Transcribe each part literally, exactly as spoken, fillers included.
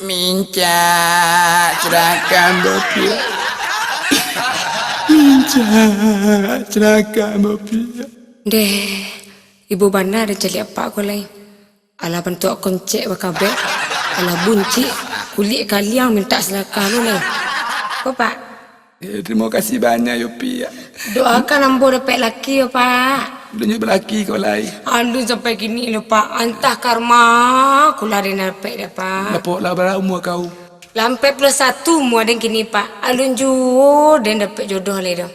Mincak, sadakah ambo piak. Mincak, sadakah ambo piak. Ndeh, ibo bana den caliak apak ko lai. Alah bantuak koncek bakabek, alah buncik, kulik kaliang mintak sadakah lo lai. Ko, Pak? Eh, tarimo kasih banyak yo, Piak. Doakan ambo dapek laki yo, Pak. Alun nyo balaki ko lai. Alun sampai kini lo, Pak. Antah karma, kulah den dapek dek, Pak. Dapek lah bara umua kau? Lah ampek puluah satu umua den kini, Pak. Alun juo den dapek jodoh lai doh.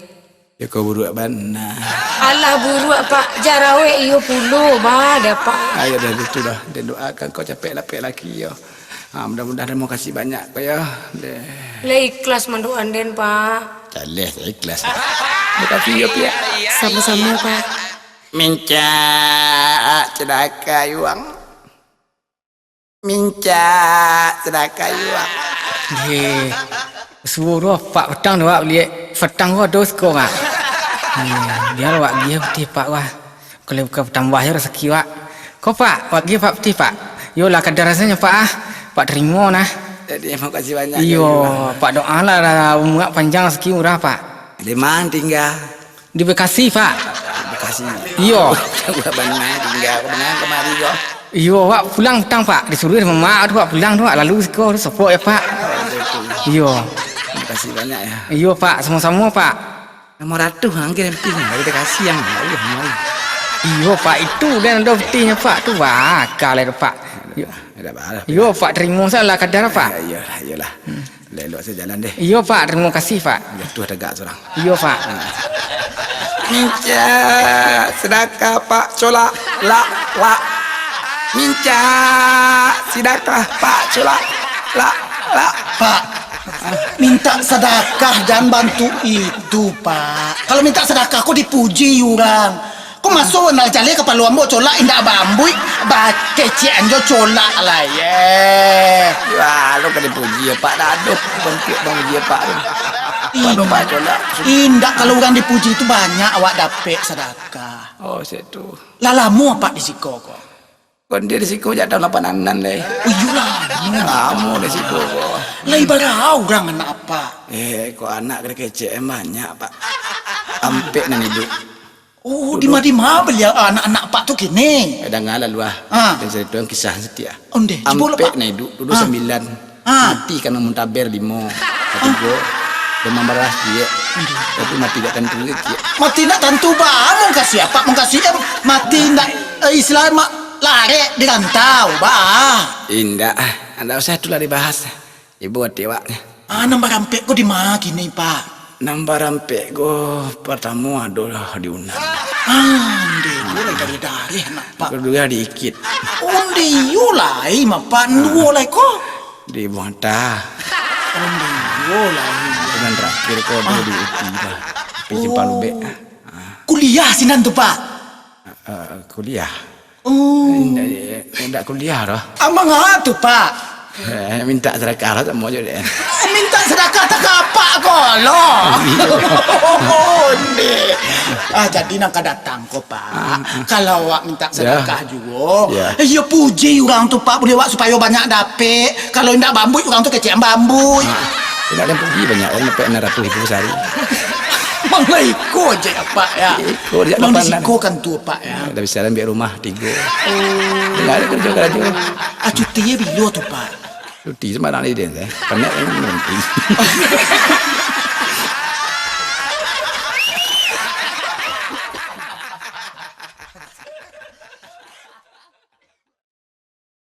Yo, kau buruak bana. Alah buruak, Pak. Jarawek iyo pulo, bah, dapek. Ayo dah, itu dah. Den doakan kau capek dapek laki yo. Ha, mudah-mudahan, tarimo kasih banyak ko yo. Deh. Lah ikhlas mandoakan den, Pak. Jaleh, ikhlas. Makasih yo, Piak. Samo-samo, Pak. Mincak sadakah, Yuang. Mincak sadakah, Yuang. Heh, suruh Pak patang tu, Pak, baliak. Patang ko ado siko, Pak. Heh, biar awak agiah putih, Pak, wah. Kalau bukan batambah jo rasaki, Pak. Ko, Pak, wak agiah, Pak, putih, Pak. Yo lah, kadar rasonyo, Pak, ah. Pak tarimo nah. Jadi, makasih banyak. Iyo, Pak, doalah umua panjang, rasaki murah, Pak. Di ma tingga? Di Bekasi, Pak. Di Bekasi. Iyo. Jauah bana tingga, bana kamari ko. Iyo, wak pulang tang, Pak. Disuruah dek mamak tu, wak pulang tu, wak lalu siko tu, sopok yo, Pak. Iyo. Makasih banyak yo. Iyo, Pak, samo-samo, Pak. Nomor ratuih ang kirim pin, dari Bekasi ang jauah mari. Iyo, Pak, itu den ado putihnyo, Pak, tu, wah, akal tu, Pak. Iyo. Iyo, Pak, tarimo sajolah kadar, Pak. Iyolah, iyolah. Elok-elok sajo jalan deh. Iyo, Pak, tarimo kasih, Pak. Jatuah tagak surang. Iyo, Pak. Mincak sadakah, Pak, colak, lak, lak. Mincak sadakah, Pak, colak, lak, lak. Pak, mintak sadakah jan bantuak itu, Pak. Kalau mintak sadakah ko dipuji urang. Ko maso nan jaleh kapalo ambo colak indak baambuik, bakecekan jo colak lai, eh. Wah, lo ka dipuji, Pak, dah ado bantuak bamuji, Pak, tu. Pak, lo, Pak, colak. Indak, kalau urang dipuji tu banyak awak dapek sadakah. Oh, situ. Lah lamo apak di siko ko? Konde di siko jak taun lapan anam lai. Oh, iyo lah. Lamo di siko ko. Lai bara urang anak apak? Eh, ko anak kecek banyak, Pak. Ampek nan iduik. Oh, dima-dima baliau anak-anak apak tu kini? Eh, danga lah luah. Ah. Den carito kisah saketek. Ondeh, cubo lah, Pak. Ampek nan iduik, duo sambilan. Ah. Mati karano muntaber limo. Katigo, demam barah ciek. Tapi mati dak tantu juo ciek. Mati dak tantu, bah. Mungkasi apak, mungkasi, eh, mati dak, eh, istilahnyo mak larek di rantau, bah. Indak, ah. Ndak usah tu lah dibahas. Ibo ati awak. Ah, nan barampek ko dima kini, Pak? Nan barampek ko, partamo ado lah di Unan. Ah, ondeh, ko lah dareh-dareh nak, Pak. Kaduo di Ikit. Ondeh, iyo lai, Pak. Nan duo lai ko? Di Buangta. Ondeh, iyo lai. Nan tarakhir ko, ah, di Uti, Pak. Di Simpang Lubek. Ah. Kuliah sinan tu, Pak? Ah, kuliah. Oh. Indak, indak kuliah doh. Amang a tu, Pak? Eh, mintak sadakah lah samo jo dek. Mintak sadakah tak ka apak ko lo. Iyo. Ondeh. Ah, jadi nan ka datang ko, Pak. Ah, ah. Kalau awak mintak sadakah juo, eh, iyo puji urang tu, Pak, buliah awak supayo banyak dapek. Kalau indak baambuik, urang tu kecek baambuik. Ah, indak, den puji banyak, den dapek anam ratuih ribu sahari. Mangko iko je, Pak, yo. Iko je. Mangko di siko kan tu, Pak, yo. Dah bisa ambiak rumah tigo. Oh. Indak ado karajo-karajo. Ah, cuti yo bilo tu, Pak? Cuti sambarang ni den, eh. Panek ni berhenti.